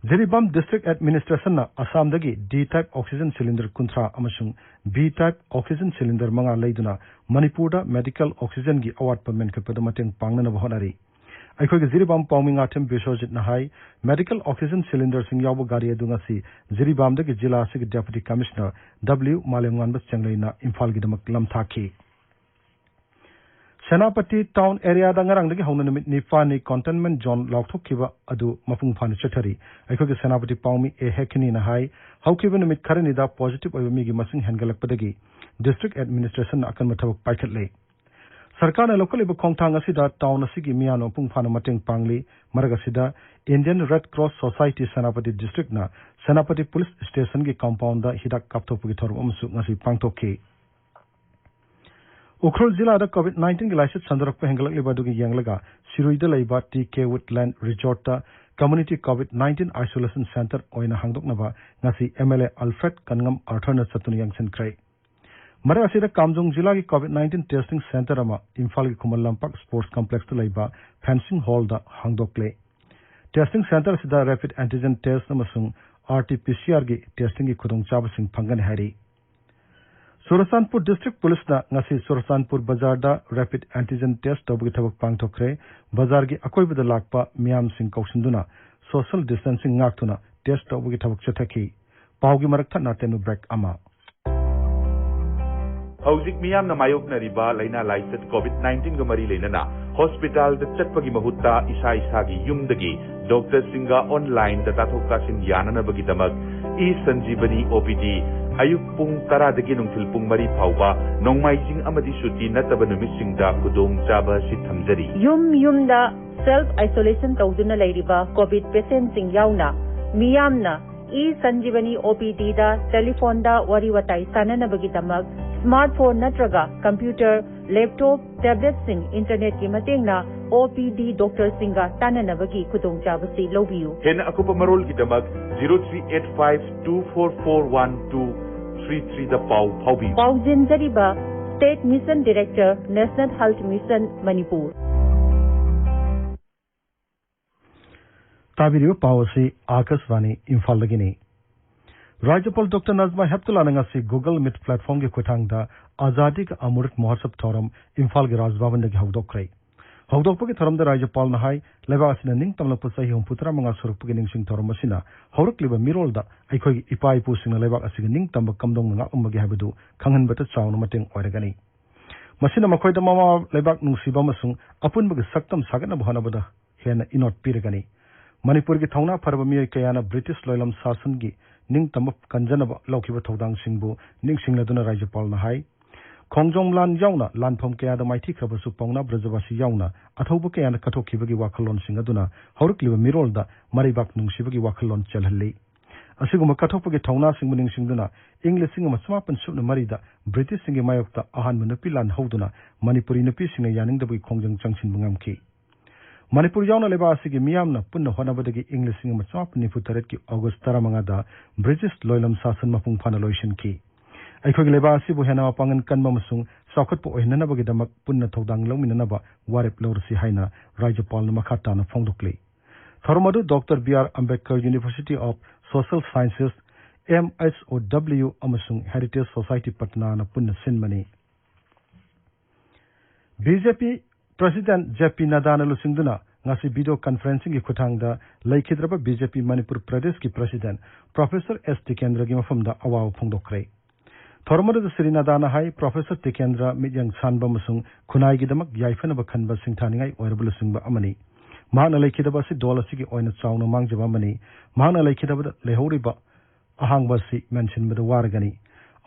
Jiribam District Administrationꯅ ꯑꯁꯥꯝꯗꯒꯤ D type oxygen cylinder ꯀꯨꯟꯊ꯭ꯔꯥ ꯑꯃꯁꯨꯡ B type oxygen cylinder ꯃꯉꯥ ꯂꯩꯗꯨꯅ ꯃꯅꯤꯄꯨꯔꯗ medical oxygenꯒꯤ ꯑꯋꯥꯠꯄ ꯃꯦꯟꯈꯠꯄꯗ ꯃꯇꯦꯡ ꯄꯥꯡꯅꯅꯕ ꯍꯣꯠꯅꯔꯤ꯫ ꯑꯩꯈꯣꯏꯒꯤ ꯖꯤꯔꯤꯕꯥꯝ ꯄꯥꯎꯃꯤ ꯉꯥꯊꯦꯝ ꯕꯤꯁ꯭ꯋꯖꯤꯠꯅ ꯍꯥꯏ, medical oxygen cylinderꯁꯤꯡ ꯌꯥꯎꯕ ꯒꯥꯔꯤ ꯑꯗꯨ ꯉꯁꯤ ꯖꯤꯔꯤꯕꯥꯝꯗꯒꯤ ꯖꯤꯂꯥ ꯑꯁꯤꯒꯤ Deputy Commissioner W ꯃꯥꯂꯦꯝꯉꯥꯟꯕ ꯆꯦꯡꯂꯩꯅ ꯏꯝꯐꯥꯜꯒꯤꯗꯃꯛ ꯂꯝꯊꯥꯈꯤ꯫ Senapati town areaꯗ ꯉꯔꯥꯡꯗꯒꯤ ꯍꯧꯅ ꯅꯨꯃꯤꯠ ꯅꯤꯄꯥꯟꯅꯤ containment zone ꯂꯥꯎꯊꯣꯛꯈꯤꯕ ꯑꯗꯨ ꯃꯄꯨꯡ ꯐꯥꯅ ꯆꯠꯊꯔꯤ꯫ ꯑꯩꯈꯣꯏꯒꯤ ꯁꯦꯅꯥꯄꯇꯤ ꯄꯥꯎꯃꯤ ꯑꯦ ꯍꯦꯈꯤꯅꯤꯅ ꯍꯥꯏ, ꯍꯧꯈꯤꯕ ꯅꯨꯃꯤꯠ ꯈꯔꯅꯤꯗ positive ꯑꯣꯏꯕ ꯃꯤꯒꯤ ꯃꯁꯤꯡ ꯍꯦꯟꯒꯠꯂꯛꯄꯗꯒꯤ District Administrationꯅ ꯑꯀꯟꯕ ꯊꯕꯛ ꯄꯥꯏꯈꯠꯂꯦ꯫ ꯁꯔꯀꯥꯔꯅ ꯂꯧꯈꯠꯂꯤꯕ ꯈꯣꯡꯊꯥꯡ ꯑꯁꯤꯗ town ꯑꯁꯤꯒꯤ ꯃꯤꯌꯥꯝꯅ ꯃꯄꯨꯡ ꯐꯥꯅ ꯃꯇꯦꯡ ꯄꯥꯡꯂꯤ꯫ ꯃꯔꯛ ꯑꯁꯤꯗ Indian Red Cross Society Senapati Districtꯅ Senapati Police Stationꯒꯤ compoundꯗ ꯍꯤꯗꯥꯛ ꯀꯥꯞꯊꯣꯛꯄꯒꯤ ꯊꯧꯔꯝ ꯑꯃꯁꯨ ꯉꯁꯤ ꯄꯥꯡꯊꯣꯛꯈꯤ꯫ ꯎꯈ꯭ꯔꯨꯜ ꯖꯤꯂꯥꯗ COVID nineteenꯒꯤ ꯂꯥꯏꯆꯠ ꯁꯟꯗꯣꯔꯛꯄ ꯍꯦꯟꯒꯠꯂꯛꯂꯤꯕ ꯑꯗꯨꯒꯤ ꯌꯦꯡꯂꯒ ꯁꯤꯔꯨꯏꯗ ꯂꯩꯕ ꯇꯤ ꯀꯦ Woodland Resortꯇ Community COVID nineteen Isolation Center ꯑꯣꯏꯅ ꯍꯥꯡꯗꯣꯛꯅꯕ ꯉꯁꯤ MLA Alfred ꯀꯟꯉꯝ ꯑꯥꯔꯊꯔꯅ ꯆꯠꯇꯨꯅ ꯌꯦꯡꯁꯤꯟꯈ꯭ꯔꯦ꯫ ꯃꯔꯛ ꯑꯁꯤꯗ ꯀꯥꯝꯖꯣꯡ ꯖꯤꯂꯥꯒꯤ COVID nineteen testing center ꯑꯃ ꯏꯝꯐꯥꯜꯒꯤ ꯈꯨꯃꯟ ꯂꯝꯄꯥꯛ Sports Complexꯇ ꯂꯩꯕ Fencing Hallꯗ ꯍꯥꯡꯗꯣꯛꯂꯦ꯫ Testing center ꯑꯁꯤꯗ rapid antigen test ꯑꯃꯁꯨꯡ RT-PCRꯒꯤ testingꯒꯤ ꯈꯨꯗꯣꯡꯆꯥꯕꯁꯤꯡ ꯐꯪꯒꯅꯤ ꯍꯥꯏꯔꯤ꯫ ꯆꯨꯔꯆꯥꯟꯄꯨꯔ District Policeꯅ ꯉꯁꯤ ꯆꯨꯔꯆꯥꯟꯄꯨꯔ ꯕꯖꯥꯔꯗ rapid antigen test ꯇꯧꯕꯒꯤ ꯊꯕꯛ ꯄꯥꯡꯊꯣꯛꯈ꯭ꯔꯦ꯫ ꯕꯖꯥꯔꯒꯤ ꯑꯀꯣꯏꯕꯗ ꯂꯥꯛꯄ ꯃꯤꯌꯥꯝꯁꯤꯡ ꯀꯧꯁꯤꯟꯗꯨꯅ social distancing ꯉꯥꯛꯇꯨꯅ test ꯇꯧꯕꯒꯤ ꯊꯕꯛ ꯆꯠꯊꯈꯤ꯫ ꯄꯥꯎꯒꯤ ꯃꯔꯛ ꯊꯠꯅ ꯇꯦꯟꯕ break ꯑꯃ꯫ ꯍꯧꯖꯤꯛ ꯃꯤꯌꯥꯝꯅ ꯃꯥꯌꯣꯛꯅꯔꯤꯕ ꯂꯥꯏꯅꯥ ꯂꯥꯏꯆꯠ COVID nineteenꯒ ꯃꯔꯤ ꯂꯩꯅꯅ hospitalꯗ ꯆꯠꯄꯒꯤ ꯃꯍꯨꯠꯇ ꯏꯁꯥ ꯏꯁꯥꯒꯤ ꯌꯨꯝꯗꯒꯤ doctorꯁꯤꯡꯒ onlineꯗ ꯇꯥꯊꯣꯛ ꯇꯥꯁꯤꯟ ꯌꯥꯅꯅꯕꯒꯤꯗꯃꯛ eSanjeevani OPD ꯑꯌꯨꯛ ꯄꯨꯡ ꯇꯔꯥꯗꯒꯤ ꯅꯨꯡꯊꯤꯜ ꯄꯨꯡ ꯃꯔꯤ ꯐꯥꯎꯕ, ꯅꯣꯡꯃꯥꯏꯖꯤꯡ ꯑꯃꯗꯤ ꯁꯨꯇꯤ ꯅꯠꯇꯕ ꯅꯨꯃꯤꯠꯁꯤꯡꯗ ꯈꯨꯗꯣꯡꯆꯥꯕ ꯑꯁꯤ ꯊꯝꯖꯔꯤ꯫ ꯌꯨꯝ ꯌꯨꯝꯗ self isolation ꯇꯧꯗꯨꯅ ꯂꯩꯔꯤꯕ COVID patientꯁꯤꯡ ꯌꯥꯎꯅ ꯃꯤꯌꯥꯝꯅ eSanjeevani OPDꯗ telephoneꯗ ꯋꯥꯔꯤ ꯋꯥꯇꯥꯏ ꯁꯥꯟꯅꯅꯕꯒꯤꯗꯃꯛ smartphone ꯅꯠꯇ꯭ꯔꯒ computer, laptop, tabletꯁꯤꯡ internetꯀꯤ ꯃꯇꯦꯡꯅ OPD doctorꯁꯤꯡꯒ ꯇꯥꯟꯅꯅꯕꯒꯤ ꯈꯨꯗꯣꯡꯆꯥꯕꯁꯤ ꯂꯧꯕꯤꯌꯨ꯫ ꯍꯦꯟꯅ ꯑꯀꯨꯞꯄ ꯃꯔꯣꯜꯒꯤꯗꯃꯛ zero three eight five two four four one two three threeꯗ ꯄꯥꯎ ꯐꯥꯎꯕꯤꯌꯨ꯫ ꯄꯥꯎꯖꯦꯟꯖꯔꯤꯕ State Mission Director, National Health Mission, Manipur. ꯇꯥꯕꯤꯔꯤꯕ ꯄꯥꯎ ꯑꯁꯤ ꯑꯥꯀꯥꯁꯕꯥꯅꯤ ꯏꯝꯐꯥꯜꯗꯒꯤꯅꯤ꯫ ꯔꯥꯖ꯭ꯌꯄꯥꯜ ꯗꯣꯛꯇꯔ ꯅꯖꯃꯥ ꯍꯦꯞꯇꯨꯂꯥꯅ ꯉꯁꯤ Google Meet platformꯒꯤ ꯈꯨꯠꯊꯥꯡꯗ ꯑꯖꯥꯗꯤ ꯀꯥ ꯑꯃ꯭ꯔꯤꯠ ꯃꯍꯣꯠꯁꯕ ꯊꯧꯔꯝ ꯏꯝꯐꯥꯜꯒꯤ ꯔꯥꯖ ꯚꯕꯟꯗꯒꯤ ꯍꯧꯗꯣꯛꯈ꯭ꯔꯦ꯫ ꯍꯧꯗꯣꯛꯄꯒꯤ ꯊꯧꯔꯝꯗ ꯔꯥꯖ꯭ꯌꯄꯥꯜꯅ ꯍꯥꯏ, ꯂꯩꯕꯥꯛ ꯑꯁꯤꯅ ꯅꯤꯡꯇꯝꯂꯛꯄ ꯆꯍꯤ ꯍꯨꯝꯐꯨ ꯇꯔꯥꯃꯉꯥ ꯁꯨꯔꯛꯄꯒꯤ ꯅꯤꯡꯁꯤꯡ ꯊꯧꯔꯝ ꯑꯁꯤꯅ ꯍꯧꯔꯛꯂꯤꯕ ꯃꯤꯔꯣꯜꯗ ꯑꯩꯈꯣꯏꯒꯤ ꯏꯄꯥ ꯏꯄꯨꯁꯤꯡꯅ ꯂꯩꯕꯥꯛ ꯑꯁꯤꯒꯤ ꯅꯤꯡꯇꯝꯕ ꯀꯝꯗꯧꯅ ꯉꯥꯛꯂꯝꯕꯒꯦ ꯍꯥꯏꯕꯗꯨ ꯈꯪꯍꯟꯕꯗ ꯆꯥꯎꯅ ꯃꯇꯦꯡ ꯑꯣꯏꯔꯒꯅꯤ꯫ ꯃꯁꯤꯅ ꯃꯈꯣꯏꯗ ꯃꯃꯥ ꯂꯩꯕꯥꯛ ꯅꯨꯡꯁꯤꯕ ꯑꯃꯁꯨꯡ ꯑꯄꯨꯟꯕꯒꯤ ꯁꯛꯇꯝ ꯁꯥꯒꯠꯅꯕ ꯍꯣꯠꯅꯕꯗ ꯍꯦꯟꯅ ꯏꯅꯣꯠ ꯄꯤꯔꯒꯅꯤ꯫ ꯃꯅꯤꯄꯨꯔꯒꯤ ꯊꯧꯅꯥ ꯐꯔꯕ ꯃꯤꯑꯣꯏ ꯀꯌꯥꯅ ꯕ꯭ꯔꯤꯇꯤꯁ ꯂꯣꯏꯂꯝ ꯁꯥꯁꯟꯒꯤ ꯅꯤꯡꯇꯝꯕ ꯀꯟꯖꯅꯕ ꯂꯧꯈꯤꯕ ꯊꯧꯗꯥꯡꯁꯤꯡꯕꯨ ꯅꯤꯡꯁꯤꯡꯂꯗꯨꯅ ꯔꯥꯖ꯭ꯌꯄꯥꯜꯅ ꯍꯥꯏ, ꯈꯣꯡꯖꯣꯝ ꯂꯥꯟ ꯌꯥꯎꯅ ꯂꯥꯟꯐꯝ ꯀꯌꯥꯗ ꯃꯥꯏꯊꯤꯈ꯭ꯔꯕꯁꯨ ꯄꯥꯎꯅꯥ ꯕ꯭ꯔꯖꯕꯥꯁꯤ ꯌꯥꯎꯅ ꯑꯊꯧꯕ ꯀꯌꯥꯅ ꯀꯠꯊꯣꯛꯈꯤꯕꯒꯤ ꯋꯥꯈꯜꯂꯣꯟꯁꯤꯡ ꯑꯗꯨꯅ ꯍꯧꯔꯛꯂꯤꯕ ꯃꯤꯔꯣꯜꯗ ꯃꯔꯩꯕꯥꯛ ꯅꯨꯡꯁꯤꯕꯒꯤ ꯋꯥꯈꯜꯂꯣꯟ ꯆꯦꯜꯍꯜꯂꯤ꯫ ꯑꯁꯤꯒꯨꯝꯕ ꯀꯠꯊꯣꯛꯄꯒꯤ ꯊꯧꯅꯥꯁꯤꯡꯕꯨ ꯅꯤꯡꯁꯤꯡꯗꯨꯅ ꯏꯪ ꯂꯤꯁꯤꯡ ꯑꯃ ꯆꯃꯥꯄꯟ ꯁꯨꯞꯅ ꯃꯔꯤꯗ ꯕ꯭ꯔꯤꯇꯤꯁꯁꯤꯡꯒꯤ ꯃꯥꯌꯣꯛꯇ ꯑꯍꯥꯟꯕ ꯅꯨꯄꯤ ꯂꯥꯟ ꯍꯧꯗꯨꯅ ꯃꯅꯤꯄꯨꯔꯤ ꯅꯨꯄꯤꯁꯤꯡꯅ ꯌꯥꯅꯤꯡꯗꯕꯒꯤ ꯈꯣꯡꯖꯪ ꯆꯪꯁꯤꯟꯕ ꯉꯝꯈꯤ꯫ ꯃꯅꯤꯄꯨꯔ ꯌꯥꯎꯅ ꯂꯩꯕꯥꯛ ꯑꯁꯤꯒꯤ ꯃꯤꯌꯥꯝꯅ ꯄꯨꯟꯅ ꯍꯣꯠꯅꯕꯗꯒꯤ ꯏꯪ ꯂꯤꯁꯤꯡ ꯑꯃ ꯆꯥꯃꯥꯄꯟ ꯅꯤꯐꯨ ꯇꯔꯦꯠꯀꯤ ꯑꯣꯒꯁ ꯇꯔꯥꯃꯉꯥꯗ ꯕ꯭ꯔꯤꯇꯤꯁ ꯂꯣꯏꯂꯝ ꯁꯥꯁꯟ ꯃꯄꯨꯡ ꯐꯥꯅ ꯂꯣꯏꯁꯤꯟꯈꯤ꯫ ꯑꯩꯈꯣꯏꯒꯤ ꯂꯩꯕꯥꯛ ꯑꯁꯤꯕꯨ ꯍꯦꯟꯅ ꯃꯄꯥꯡꯒꯜ ꯀꯟꯕ ꯑꯃꯁꯨꯡ ꯆꯥꯎꯈꯠꯄ ꯑꯣꯏꯍꯟꯅꯅꯕꯒꯤꯗꯃꯛ ꯄꯨꯟꯅ ꯊꯧꯗꯥꯡ ꯂꯧꯃꯤꯟꯅꯅꯕ ꯋꯥꯔꯦꯞ ꯂꯧꯔꯁꯤ ꯍꯥꯏꯅ ꯔꯥꯖ꯭ꯌꯄꯥꯜꯅ ꯃꯈꯥ ꯇꯥꯅ ꯐꯣꯡꯗꯣꯛꯂꯤ꯫ ꯊꯧꯔꯝ ꯑꯗꯨ doctor B R Ambedkar University of Social Sciences, M H O W, ꯑꯃꯁꯨꯡ Heritage Society Patnaꯅ ꯄꯨꯟꯅ ꯁꯤꯟꯕꯅꯤ꯫ ꯕꯤ ꯖꯦ ꯄꯤ ꯄ꯭ꯔꯁꯤꯗꯦꯟꯠ ꯖꯦ ꯄꯤ ꯅꯗꯥꯅ ꯂꯨꯆꯤꯡꯗꯨꯅ ꯉꯁꯤ ꯚꯤꯗꯤꯑꯣ ꯀꯟꯐꯔꯦꯟꯁꯤꯡꯒꯤ ꯈꯨꯠꯊꯥꯡꯗ ꯂꯩꯈꯤꯗ꯭ꯔꯕ ꯕꯤ ꯖꯦ ꯄꯤ ꯃꯅꯤꯄꯨꯔ ꯄ꯭ꯔꯗꯦꯁꯀꯤ ꯄ꯭ꯔꯁꯤꯗꯦꯟꯠ ꯄ꯭ꯔꯣꯐꯦꯁꯔ ꯑꯦꯁ ꯇꯤꯀꯦꯟꯗ꯭ꯔꯒꯤ ꯃꯐꯝꯗ ꯑꯋꯥꯕ ꯐꯣꯡꯗꯣꯛꯈ꯭ꯔꯦ꯫ ꯊꯧꯔꯝ ꯑꯗꯨꯗ ꯁ꯭ꯔꯤ ꯅꯗꯥꯅ ꯍꯥꯏ, ꯄ꯭ꯔꯣꯐꯦꯁꯔ ꯇꯤꯀꯦꯟꯗ꯭ꯔ ꯃꯤꯠꯌꯦꯡ ꯁꯥꯟꯕ ꯑꯃꯁꯨꯡ ꯈꯨꯟꯅꯥꯏꯒꯤꯗꯃꯛ ꯌꯥꯏꯐꯅꯕ ꯈꯟꯕ ꯁꯤꯡꯊꯥꯅꯤꯡꯉꯥꯏ ꯑꯣꯏꯔꯕ ꯂꯨꯆꯤꯡꯕ ꯑꯃꯅꯤ꯫ ꯃꯍꯥꯛꯅ ꯂꯩꯈꯤꯗꯕ ꯑꯁꯤ ꯗꯣꯜ ꯑꯁꯤꯒꯤ ꯑꯣꯏꯅ ꯆꯥꯎꯅ ꯃꯥꯡꯖꯕ ꯑꯃꯅꯤ꯫ ꯃꯍꯥꯛꯅ ꯂꯩꯈꯤꯗꯕꯗ ꯂꯩꯍꯧꯔꯤꯕ ꯑꯍꯥꯡꯕ ꯑꯁꯤ ꯃꯦꯟꯁꯤꯟꯕꯗ ꯋꯥꯔꯒꯅꯤ꯫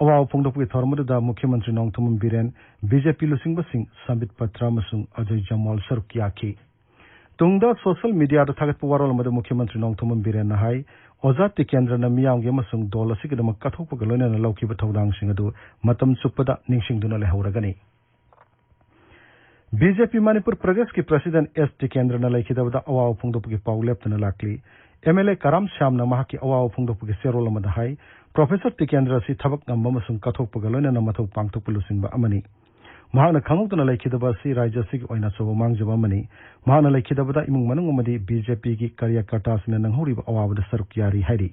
ꯑꯋꯥꯕ ꯐꯣꯡꯗꯣꯛꯄꯒꯤ ꯊꯧꯔꯝ ꯑꯗꯨꯗ ꯃꯨꯈ꯭ꯌ ꯃꯟꯇ꯭ꯔꯤ ꯅꯣꯡꯊꯣꯝꯕꯝ ꯕꯤꯔꯦꯟ, ꯕꯤ ꯖꯦ ꯄꯤ ꯂꯨꯆꯤꯡꯕꯁꯤꯡ ꯁꯝꯕꯤꯠ ꯄꯇ꯭ꯔ ꯑꯃꯁꯨꯡ ꯑꯖꯌ ꯖꯝꯋꯥꯜ ꯁꯔꯨꯛ ꯌꯥꯈꯤ꯫ ꯇꯨꯡꯗ ꯁꯣꯁꯤꯌꯦꯜ ꯃꯤꯗꯤꯌꯥꯗ ꯊꯥꯒꯠꯄ ꯋꯥꯔꯣꯜ ꯑꯃꯗ ꯃꯨꯈ꯭ꯌ ꯃꯟꯇ꯭ꯔꯤ ꯅꯣꯡꯊꯣꯝꯕꯝ ꯕꯤꯔꯦꯟꯅ ꯍꯥꯏ, ꯑꯣꯖꯥ ꯇꯤꯀꯦꯟꯗ꯭ꯔꯅ ꯃꯤꯌꯥꯝꯒꯤ ꯑꯃꯁꯨꯡ ꯗꯣꯜ ꯑꯁꯤꯒꯤꯗꯃꯛ ꯀꯠꯊꯣꯛꯄꯒ ꯂꯣꯏꯅꯅ ꯂꯧꯈꯤꯕ ꯊꯧꯗꯥꯡꯁꯤꯡ ꯑꯗꯨ ꯃꯇꯝ ꯆꯨꯞꯄꯗ ꯅꯤꯡꯁꯤꯡꯗꯨꯅ ꯂꯩꯍꯧꯔꯒꯅꯤ꯫ ꯕꯤ ꯖꯦ ꯄꯤ ꯃꯅꯤꯄꯨꯔ ꯄ꯭ꯔꯗꯦꯁꯀꯤ ꯄ꯭ꯔꯁꯤꯗꯦꯟꯠ ꯑꯦꯁ ꯇꯤꯀꯦꯟꯗ꯭ꯔꯅ ꯂꯩꯈꯤꯗꯕꯗ ꯑꯋꯥꯕ ꯐꯣꯡꯗꯣꯛꯄꯒꯤ ꯄꯥꯎ ꯂꯦꯞꯇꯅ ꯂꯥꯛꯂꯤ꯫ ꯑꯦꯝ ꯑꯦꯜ ꯑꯦ ꯀꯔꯥꯝ ꯁ꯭ꯌꯥꯝꯅ ꯃꯍꯥꯛꯀꯤ ꯑꯋꯥꯕ ꯐꯣꯡꯗꯣꯛꯄꯒꯤ ꯆꯦꯔꯣꯜ ꯑꯃꯗ ꯍꯥꯏ, ꯄ꯭ꯔꯣꯐꯦꯁꯔ ꯇꯤꯀꯦꯟꯗ꯭ꯔ ꯑꯁꯤ ꯊꯕꯛ ꯉꯝꯕ ꯑꯃꯁꯨꯡ ꯀꯠꯊꯣꯛꯄꯒ ꯂꯣꯏꯅꯅ ꯃꯊꯧ ꯄꯥꯡꯊꯣꯛꯄ ꯂꯨꯆꯤꯡꯕ ꯑꯃꯅꯤ꯫ ꯃꯍꯥꯛꯅ ꯈꯪꯍꯧꯗꯅ ꯂꯩꯈꯤꯗꯕ ꯑꯁꯤ ꯔꯥꯖ꯭ꯌ ꯑꯁꯤꯒꯤ ꯑꯣꯏꯅ ꯑꯆꯧꯕ ꯃꯥꯡꯖꯕ ꯑꯃꯅꯤ꯫ ꯃꯍꯥꯛꯅ ꯂꯩꯈꯤꯗꯕꯗ ꯏꯃꯨꯡ ꯃꯅꯨꯡ ꯑꯃꯗꯤ ꯕꯤ ꯖꯦ ꯄꯤꯒꯤ ꯀꯥꯔꯌꯀꯔꯇꯥꯁꯤꯡꯅ ꯅꯪꯍꯧꯔꯤꯕ ꯑꯋꯥꯕꯗ ꯁꯔꯨꯛ ꯌꯥꯔꯤ ꯍꯥꯏꯔꯤ꯫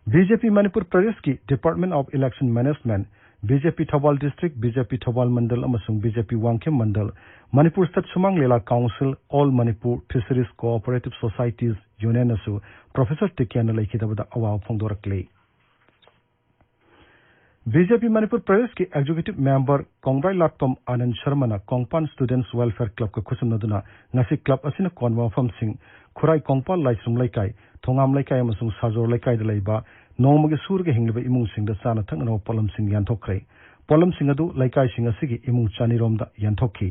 ꯕꯤ ꯖꯦ ꯄꯤ ꯃꯅꯤꯄꯨꯔ ꯄ꯭ꯔꯗꯦꯁꯀꯤ Department of Election Management, B J P Thoubal district, B J P Thoubal mandal ꯑꯃꯁꯨꯡ B J P Wangkhem mandal, Manipur state Shumang Lila council, All Manipur Fisheries Cooperative Societies Unionꯅꯁꯨ ꯄ꯭ꯔꯣꯐꯦꯁꯔ ꯇꯤꯀꯦꯟꯗ꯭ꯔ ꯂꯩꯈꯤꯗꯕꯗ ꯑꯋꯥꯕ ꯐꯣꯡꯗꯣꯔꯛꯂꯤ꯫ ꯕꯤ ꯖꯦ ꯄꯤ ꯃꯅꯤꯄꯨꯔ ꯄ꯭ꯔꯗꯦꯁꯀꯤ ꯑꯦꯛꯖꯤꯀ꯭ꯌꯨꯇꯤꯚ ꯃꯦꯝꯕꯔ ꯀꯣꯡꯕ꯭ꯔꯥꯏꯂꯥꯛꯄꯝ ꯑꯥꯅꯟꯗ ꯁꯔꯃꯅ ꯀꯣꯡꯄꯥꯟ ꯁ꯭ꯇꯨꯗꯦꯟꯠꯁ ꯋꯦꯜꯐꯤꯌꯔ ꯀ꯭ꯂꯕꯀ ꯈꯨꯠꯁꯝꯅꯗꯨꯅ ꯉꯁꯤ ꯀ꯭ꯂꯕ ꯑꯁꯤꯅ ꯀꯣꯟꯕ ꯃꯐꯝꯁꯤꯡ ꯈꯨꯔꯥꯏ ꯀꯣꯡꯄꯥꯜ ꯂꯥꯏꯁ꯭ꯔꯝ ꯂꯩꯀꯥꯏ, ꯊꯣꯉꯥꯝ ꯂꯩꯀꯥꯏ ꯑꯃꯁꯨꯡ ꯁꯥꯖꯣꯔ ꯂꯩꯀꯥꯏꯗ ꯂꯩꯕ ꯅꯣꯡꯃꯒꯤ ꯁꯨꯔꯒ ꯍꯤꯡꯂꯤꯕ ꯏꯃꯨꯡꯁꯤꯡꯗ ꯆꯥꯅ ꯊꯛꯅꯅꯕ ꯄꯣꯠꯂꯝꯁꯤꯡ ꯌꯥꯟꯊꯣꯛꯈ꯭ꯔꯦ꯫ ꯄꯣꯠꯂꯝꯁꯤꯡ ꯑꯗꯨ ꯂꯩꯀꯥꯏꯁꯤꯡ ꯑꯁꯤꯒꯤ ꯏꯃꯨꯡ ꯆꯅꯤꯔꯣꯝꯗ ꯌꯥꯟꯊꯣꯛꯈꯤ꯫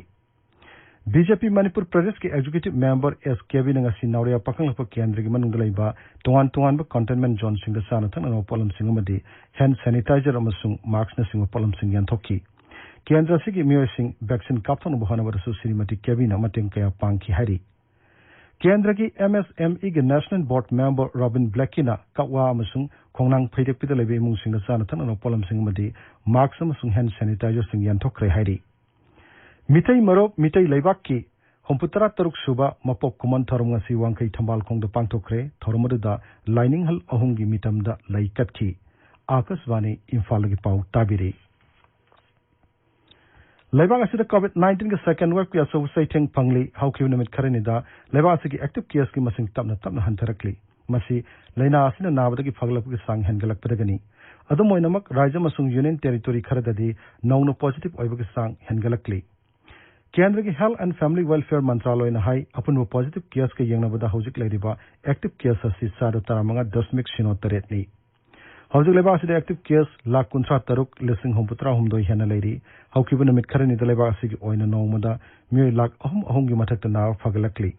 ꯕꯤ ꯖꯦ ꯄꯤ ꯃꯅꯤꯄꯨꯔ ꯄ꯭ꯔꯗꯦꯁꯀꯤ ꯑꯦꯛꯖꯤꯀ꯭ꯌꯨꯇꯤꯚ ꯃꯦꯝꯕꯔ ꯑꯦꯁ ꯀꯦꯕꯤꯅ ꯉꯁꯤ ꯅꯥꯎꯔꯤꯌꯥ ꯄꯥꯈꯪꯂꯛꯄ ꯀꯦꯟꯗ꯭ꯔꯒꯤ ꯃꯅꯨꯡꯗ ꯂꯩꯕ ꯇꯣꯉꯥꯟ ꯇꯣꯉꯥꯟꯕ ꯀꯟꯇꯦꯟꯃꯦꯟꯠ ꯖꯣꯟꯁꯤꯡꯗ ꯆꯥꯅ ꯊꯛꯅꯅꯕ ꯄꯣꯠꯂꯝꯁꯤꯡ ꯑꯃꯗꯤ ꯍꯦꯟꯗ ꯁꯦꯅꯤꯇꯥꯏꯖꯔ ꯑꯃꯁꯨꯡ ꯃꯥꯛꯁꯅꯆꯤꯡꯕ ꯄꯣꯠꯂꯝꯁꯤꯡ ꯌꯥꯟꯊꯣꯛꯈꯤ꯫ ꯀꯦꯟꯗ꯭ꯔ ꯑꯁꯤꯒꯤ ꯃꯤꯑꯣꯏꯁꯤꯡ ꯚꯦꯛꯁꯤꯟ ꯀꯥꯞꯊꯣꯛꯅꯕ ꯍꯣꯠꯅꯕꯗꯁꯨ ꯁ꯭ꯔꯤꯃꯇꯤ ꯀꯦꯕꯤꯅ ꯃꯇꯦꯡ ꯀꯌꯥ ꯄꯥꯡꯈꯤ ꯍꯥꯏꯔꯤ꯫ ꯀꯦꯟꯗ꯭ꯔꯒꯤ ꯑꯦꯝ ꯑꯦꯁ ꯑꯦꯝ ꯏꯒꯤ ꯅꯦꯁꯅꯦꯜ ꯕꯣꯔꯗ ꯃꯦꯝꯕꯔ ꯔꯣꯕꯤꯟ ꯕ꯭ꯂꯦꯛꯀꯤꯅ ꯀꯛꯋꯥ ꯑꯃꯁꯨꯡ ꯈꯣꯡꯅꯥꯡ ꯐꯩꯔꯦꯞꯄꯤꯗ ꯂꯩꯕ ꯏꯃꯨꯡꯁꯤꯡꯗ ꯆꯥꯅ ꯊꯛꯅꯕ ꯄꯣꯠꯂꯝꯁꯤꯡ ꯑꯃꯗꯤ ꯃꯥꯛꯁ ꯑꯃꯁꯨꯡ ꯍꯦꯟ ꯁꯦꯅꯤꯇꯥꯏꯖꯔꯁꯤꯡ ꯌꯦꯟꯊꯣꯛꯈ꯭ꯔꯦ ꯍꯥꯏꯔꯤ꯫ ꯃꯤꯇꯩ ꯃꯔꯨꯞ ꯃꯤꯇꯩ ꯂꯩꯕꯥꯛꯀꯤ ꯍꯨꯝꯐꯨꯇꯔꯥ ꯇꯔꯨꯛ ꯁꯨꯕ ꯃꯄꯣꯛ ꯀꯨꯝꯑꯣꯟ ꯊꯧꯔꯝ ꯉꯁꯤ ꯋꯥꯡꯈꯩ ꯊꯝꯕꯥꯜ ꯈꯣꯡꯗ ꯄꯥꯡꯊꯣꯛꯈ꯭ꯔꯦ꯫ ꯊꯧꯔꯝ ꯑꯗꯨꯗ ꯂꯥꯏꯅꯤꯡꯍꯜ ꯑꯍꯨꯝꯒꯤ ꯃꯤꯇꯝꯗ ꯂꯩ ꯀꯠꯈꯤ꯫ ꯑꯥꯀꯥꯁꯕꯥꯅꯤ ꯏꯝꯐꯥꯜꯗꯒꯤ ꯄꯥꯎ ꯇꯥꯕꯤꯔꯤ꯫ ꯂꯩꯕꯥꯛ ꯑꯁꯤꯗ ꯀꯣꯚꯤꯗ ꯅꯥꯏꯟꯇꯤꯟꯒꯤ ꯁꯦꯀꯦꯟ ꯋꯦꯕꯀꯤ ꯑꯆꯧꯕ ꯆꯩꯊꯦꯡ ꯐꯪꯂꯤ꯫ ꯍꯧꯈꯤꯕ ꯅꯨꯃꯤꯠ ꯈꯔꯅꯤꯗ ꯂꯩꯕꯥꯛ ꯑꯁꯤꯒꯤ ꯑꯦꯛꯇꯤꯚ ꯀꯦꯁꯀꯤ ꯃꯁꯤꯡ ꯇꯞꯅ ꯇꯞꯅ ꯍꯟꯊꯔꯛꯂꯤ꯫ ꯃꯁꯤ ꯂꯥꯏꯅꯥ ꯑꯁꯤꯅ ꯅꯥꯕꯗꯒꯤ ꯐꯒꯠꯂꯛꯄꯒꯤ ꯆꯥꯡ ꯍꯦꯟꯒꯠꯂꯛꯄꯗꯒꯤꯅꯤ꯫ ꯑꯗꯨꯝ ꯑꯣꯏꯅꯃꯛ, ꯔꯥꯖ꯭ꯌ ꯑꯃꯁꯨꯡ ꯌꯨꯅꯤꯌꯟ ꯇꯦꯔꯤꯇꯣꯔꯤ ꯈꯔꯗꯗꯤ ꯅꯧꯅ ꯄꯣꯖꯤꯇꯤꯚ ꯑꯣꯏꯕꯒꯤ ꯆꯥꯡ ꯍꯦꯟꯒꯠꯂꯛꯂꯤ꯫ ꯀꯦꯟꯗ꯭ꯔꯒꯤ ꯍꯦꯜꯊ ꯑꯦꯟ ꯐꯦꯃꯤꯂꯤ ꯋꯦꯜꯐꯤꯌꯔ ꯃꯟꯇ꯭ꯔꯥꯂꯣꯏꯅ ꯍꯥꯏ, ꯑꯄꯨꯟꯕ ꯄꯣꯖꯤꯇꯤꯚ ꯀꯦꯁꯀ ꯌꯦꯡꯅꯕꯗ ꯍꯧꯖꯤꯛ ꯂꯩꯔꯤꯕ ꯑꯦꯛꯇꯤꯚ ꯀꯦꯁ ꯑꯁꯤ ꯆꯥꯗ ꯇꯔꯥꯃꯉꯥ ꯗꯁꯃꯤꯛ ꯁꯤꯅꯣ ꯇꯔꯦꯠꯅꯤ꯫ ꯍꯧꯖꯤꯛ ꯂꯩꯕꯥꯛ ꯑꯁꯤꯗ ꯑꯦꯛꯇꯤꯚ ꯀꯦꯁ ꯂꯥꯈ ꯀꯨꯟꯊ꯭ꯔꯥ ꯇꯔꯨꯛ ꯂꯤꯁꯤꯡ ꯍꯨꯝꯐꯨꯇꯔꯥ ꯍꯨꯝꯗꯣꯏ ꯍꯦꯟꯅ ꯂꯩꯔꯤ꯫ ꯍꯧꯈꯤꯕ ꯅꯨꯃꯤꯠ ꯈꯔꯅꯤꯗ ꯂꯩꯕꯥꯛ ꯑꯁꯤꯒꯤ ꯑꯣꯏꯅ ꯅꯣꯡꯃꯗ ꯃꯤꯑꯣꯏ ꯂꯥꯈ ꯑꯍꯨꯝ ꯑꯍꯨꯝꯒꯤ ꯃꯊꯛꯇ ꯅꯥꯕ ꯐꯒꯠꯂꯛꯂꯤ꯫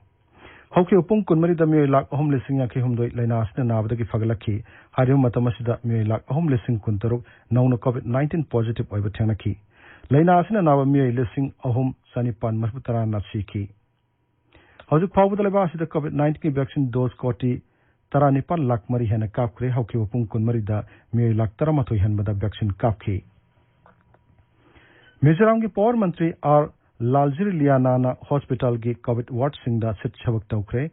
ꯍꯧꯈꯤꯕ ꯄꯨꯡ ꯀꯨꯟꯃꯔꯤꯗ ꯃꯤꯑꯣꯏ ꯂꯥꯈ ꯑꯍꯨꯝ ꯂꯤꯁꯤꯡ ꯌꯥꯡꯈꯩ ꯍꯨꯝꯗꯣꯏ ꯂꯥꯏꯅꯥ ꯑꯁꯤꯅ ꯅꯥꯕꯗꯒꯤ ꯐꯒꯠꯂꯛꯈꯤ꯫ ꯍꯥꯏꯔꯤꯕ ꯃꯇꯝ ꯑꯁꯤꯗ ꯃꯤꯑꯣꯏ ꯂꯥꯈ ꯑꯍꯨꯝ ꯂꯤꯁꯤꯡ ꯀꯨꯟꯇꯔꯨꯛ ꯅꯧꯅ ꯀꯣꯚꯤꯗ ꯅꯥꯏꯟꯇꯤꯟ ꯄꯣꯖꯤꯇꯤꯚ ꯑꯣꯏꯕ ꯊꯦꯡꯅꯈꯤ꯫ ꯂꯥꯏꯅꯥ ꯑꯁꯤꯅ ꯅꯥꯕ ꯃꯤꯑꯣꯏ ꯂꯤꯁꯤꯡ ꯑꯍꯨꯝ ꯆꯅꯤꯄꯥꯟ ꯃꯔꯤꯐꯨ ꯇꯔꯥꯅ ꯁꯤꯈꯤ꯫ ꯍꯧꯖꯤꯛ ꯐꯥꯎꯕꯗ ꯂꯩꯕꯥꯛ ꯑꯁꯤꯗ ꯀꯣꯚꯤꯗ ꯅꯥꯏꯟꯇꯤꯟꯒꯤ ꯚꯦꯛꯁꯤꯟ ꯗꯣꯁ ꯀꯣꯇꯤ ꯇꯔꯥꯅꯤꯄꯥꯟ ꯂꯥꯈ ꯃꯔꯤ ꯍꯦꯟꯅ ꯀꯥꯞꯈ꯭ꯔꯦ꯫ ꯍꯧꯈꯤꯕ ꯄꯨꯡ ꯀꯨꯟꯃꯔꯤꯗ ꯃꯤꯑꯣꯏ ꯂꯥꯈ ꯇꯔꯥꯃꯥꯊꯣꯏ ꯍꯦꯟꯕꯗ ꯚꯦꯛꯁꯤꯟ ꯀꯥꯞꯈꯤ꯫ ꯃꯤꯖꯣꯔꯥꯝꯒꯤ ꯄꯥꯋꯔ ꯃꯟꯇ꯭ꯔꯤ ꯑꯥꯔ ꯂꯥꯜꯖꯤꯔꯤꯂꯤꯌꯥꯅꯥꯅ ꯍꯣꯁꯄꯤꯇꯥꯜꯒꯤ ꯀꯣꯚꯤꯗ ꯋꯥꯔꯗꯁꯤꯡꯗ ꯁꯤꯠ ꯊꯕꯛ ꯇꯧꯈ꯭ꯔꯦ꯫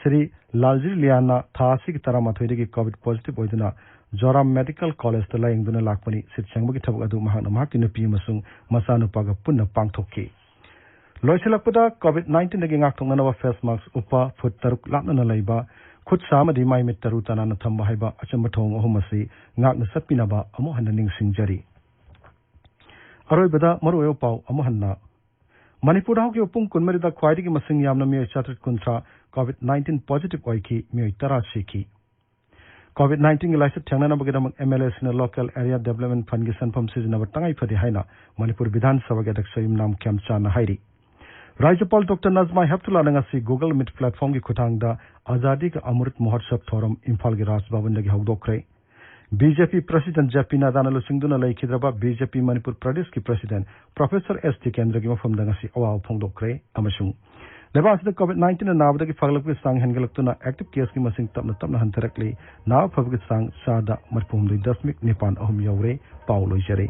ꯁ꯭ꯔꯤ ꯂꯥꯜꯖꯤꯔꯤꯂꯤꯌꯥꯅꯥ ꯊꯥ ꯑꯁꯤꯒꯤ ꯇꯔꯥꯃꯥꯊꯣꯏꯗꯒꯤ ꯀꯣꯚꯤꯗ ꯄꯣꯖꯤꯇꯤꯚ ꯑꯣꯏꯗꯨꯅ ꯖꯣꯔꯥꯝ ꯃꯦꯗꯤꯀꯦꯜ ꯀꯣꯂꯦꯖꯇ ꯂꯥꯌꯦꯡꯗꯨꯅ ꯂꯥꯛꯄꯅꯤ꯫ ꯁꯤꯠ ꯁꯦꯡꯕꯒꯤ ꯊꯕꯛ ꯑꯗꯨ ꯃꯍꯥꯛꯅ ꯃꯍꯥꯛꯀꯤ ꯅꯨꯄꯤ ꯑꯃꯁꯨꯡ ꯃꯆꯥꯅꯨꯄꯥꯒ ꯄꯨꯟꯅ ꯄꯥꯡꯊꯣꯛꯈꯤ꯫ ꯂꯣꯏꯁꯤꯜꯂꯛꯄꯗ, ꯀꯣꯚꯤꯗ ꯅꯥꯏꯟꯇꯤꯟꯗꯒꯤ ꯉꯥꯛꯊꯣꯛꯅꯅꯕ ꯐꯦꯁ ꯃꯥꯛꯁ ꯎꯞꯄ, ꯐꯨꯠ ꯇꯔꯨꯛ ꯂꯥꯞꯅꯅ ꯂꯩꯕ, ꯈꯨꯠ ꯁꯥ ꯑꯃꯗꯤ ꯃꯥꯏ ꯃꯤꯠ ꯇꯔꯨ ꯇꯅꯥꯟꯅ ꯊꯝꯕ ꯍꯥꯏꯕ ꯑꯆꯝꯕ ꯊꯧꯑꯣꯡ ꯑꯍꯨꯝ ꯑꯁꯤ ꯉꯥꯛꯅ ꯆꯠꯄꯤꯅꯕ ꯑꯃꯨꯛ ꯍꯟꯅ ꯅꯤꯡꯁꯤꯡꯖꯔꯤ꯫ ꯑꯔꯣꯏꯕꯗ ꯃꯔꯨꯑꯣꯏꯕ ꯄꯥꯎ ꯑꯃꯨꯛ ꯍꯟꯅ꯫ ꯃꯅꯤꯄꯨꯔꯗ ꯍꯧꯈꯤꯕ ꯄꯨꯡ ꯀꯨꯟꯃꯔꯤꯗ ꯈ꯭ꯋꯥꯏꯗꯒꯤ ꯃꯁꯤꯡ ꯌꯥꯝꯅ ꯃꯤꯑꯣꯏ ꯆꯥꯇ꯭ꯔꯦꯠ ꯀꯨꯟꯊ꯭ꯔꯥ ꯀꯣꯚꯤꯗ ꯅꯥꯏꯟꯇꯤꯟ ꯄꯣꯖꯤꯇꯤꯚ ꯑꯣꯏꯈꯤ, ꯃꯤꯑꯣꯏ ꯇꯔꯥ ꯁꯤꯈꯤ꯫ ꯀꯣꯚꯤꯗ ꯅꯥꯏꯟꯇꯤꯟꯒꯤ ꯂꯥꯏꯆꯠ ꯊꯦꯡꯅꯅꯕꯒꯤꯗꯃꯛ ꯑꯦꯝ ꯑꯦꯜ ꯑꯦꯁꯤꯡꯅ ꯂꯣꯀꯦꯜ ꯑꯦꯔꯤꯌꯥ ꯗꯦꯕꯂꯞꯃꯦꯟ ꯐꯟꯒꯤ ꯁꯦꯟꯐꯝ ꯁꯤꯖꯤꯟꯅꯕ ꯇꯉꯥꯏ ꯐꯗꯦ ꯍꯥꯏꯅ ꯃꯅꯤꯄꯨꯔ ꯕꯤꯙꯥꯟ ꯁꯚꯥꯒꯤ ꯑꯗ꯭ꯌꯛꯁ ꯌꯨꯝꯅꯥꯝ ꯈꯦꯝꯆꯥꯟꯅ ꯍꯥꯏꯔꯤ꯫ ꯔꯥꯖ꯭ꯌꯄꯥꯜ ꯗꯣꯛꯇꯔ ꯅꯖꯃꯥ ꯍꯦꯞꯇꯨꯂꯥꯅ ꯉꯁꯤ ꯒꯨꯒꯜ ꯃꯤꯠ ꯄ꯭ꯂꯦꯠꯐꯣꯔꯝꯒꯤ ꯈꯨꯠꯊꯥꯡꯗ ꯑꯖꯥꯗꯤ ꯀꯥ ꯑꯃ꯭ꯔꯤꯠ ꯃꯍꯣꯠꯁꯕ ꯊꯧꯔꯝ ꯏꯝꯐꯥꯜꯒꯤ ꯔꯥꯖ ꯚꯕꯟꯗꯒꯤ ꯍꯧꯗꯣꯛꯈ꯭ꯔꯦ꯫ ꯕꯤ ꯖꯦ ꯄꯤ ꯄ꯭ꯔꯁꯤꯗꯦꯟ ꯖꯦ ꯄꯤ ꯅꯗꯥꯅ ꯂꯨꯆꯤꯡꯗꯨꯅ ꯂꯩꯈꯤꯗ꯭ꯔꯕ ꯕꯤ ꯖꯦ ꯄꯤ ꯃꯅꯤꯄꯨꯔ ꯄ꯭ꯔꯗꯦꯁꯀꯤ ꯄ꯭ꯔꯁꯤꯗꯦꯟ ꯄ꯭ꯔꯣꯐꯦꯁꯔ ꯑꯦꯁ ꯇꯤꯀꯦꯟꯗ꯭ꯔꯒꯤ ꯃꯐꯝꯗ ꯉꯁꯤ ꯑꯋꯥꯕ ꯐꯣꯡꯗꯣꯛꯈ꯭ꯔꯦ꯫ ꯑꯃꯁꯨꯡ ꯂꯩꯕꯥꯛ ꯑꯁꯤꯗ ꯀꯣꯚꯤꯗ ꯅꯥꯏꯟꯇꯤꯟꯅ ꯅꯥꯕꯗꯒꯤ ꯐꯒꯠꯂꯛꯄꯒꯤ ꯆꯥꯡ ꯍꯦꯟꯒꯠꯂꯛꯇꯨꯅ ꯑꯦꯛꯇꯤꯚ ꯀꯦꯁꯀꯤ ꯃꯁꯤꯡ ꯇꯞꯅ ꯇꯞꯅ ꯍꯟꯊꯔꯛꯂꯤ꯫ ꯅꯥꯕ ꯐꯕꯒꯤ ꯆꯥꯡ ꯆꯥꯗ ꯃꯔꯤꯐꯨ ꯍꯨꯝꯗꯣꯏ ꯗꯁꯃꯤꯛ ꯅꯤꯄꯥꯟ ꯑꯍꯨꯝ ꯌꯧꯔꯦ꯫ ꯄꯥꯎ ꯂꯣꯏꯖꯔꯦ꯫